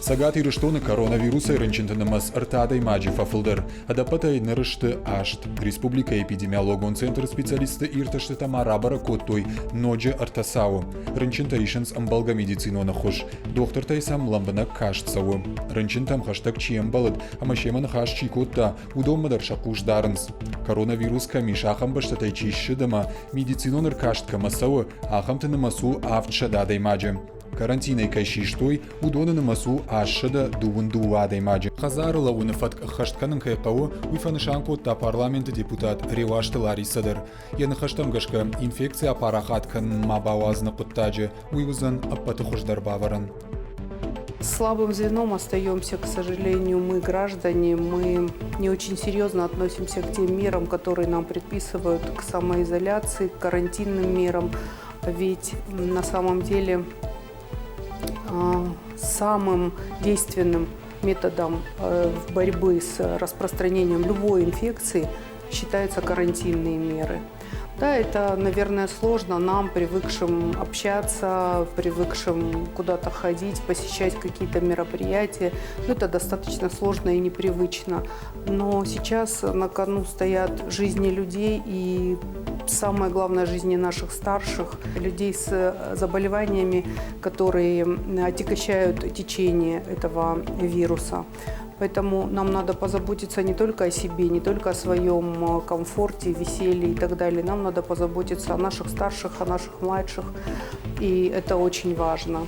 Цӕгат Ирыстоны коронавирусӕй рынчынты нымӕц ӕртӕ адӕймаджы фӕфылдӕр. Ӕдӕппӕтӕй ныр сты аст. Республикӕйы эпидемиологон центры специалистты иртӕстытӕ ма рабӕрӕг кодтой ноджы ӕртӕ цауы. Рынчынтӕ исынц ӕмбӕлгӕ медицинон ӕххуыс. Дохтыртӕй сӕм лӕмбынӕг каст цӕуы. Рынчынтӕм хӕстӕг чи ӕмбӕлыд ӕмӕ семӕ ныхас чи кодта, уыдонмӕ дӕр сӕ хъус дарынц. Коронавирус кӕм ис, ахӕм бӕстӕтӕй чи ссыд ӕмӕ медицинон ӕркаст кӕмӕ цӕуы, ахӕмты нымӕц у 700 адӕймаджы. Карантинӕй кӕй систой, уыдоны нымӕц у 822 адӕймаджы. Хӕдзары лӕууыны фӕтк ӕххӕст кӕнын кӕй хъӕуы, уый фӕнысан кодта парламенты депутат Реуазты Ларисӕ дӕр. Йӕ ныхӕстӕм гӕсгӕ, инфекци апарахат кӕнын ма бауадзыны хъуыддаджы уый уыдзӕн ӕппӕты хуыздӕр бавӕрӕн. Слабым звеном остаемся, к сожалению, мы, граждане, мы не очень серьезно относимся к тем мерам, которые нам предписывают, к самоизоляции, к карантинным мерам. Ведь на самом деле самым действенным методом в борьбы с распространением любой инфекции считаются карантинные меры. Да, это, наверное, сложно нам, привыкшим общаться, привыкшим куда-то ходить, посещать какие-то мероприятия. Ну, это достаточно сложно и непривычно. Но сейчас на кону стоят жизни людей и самое главное жизни наших старших, людей с заболеваниями, которые отягощают течение этого вируса. Поэтому нам надо позаботиться не только о себе, не только о своем комфорте, веселье и так далее. Нам надо позаботиться о наших старших, о наших младших. И это очень важно.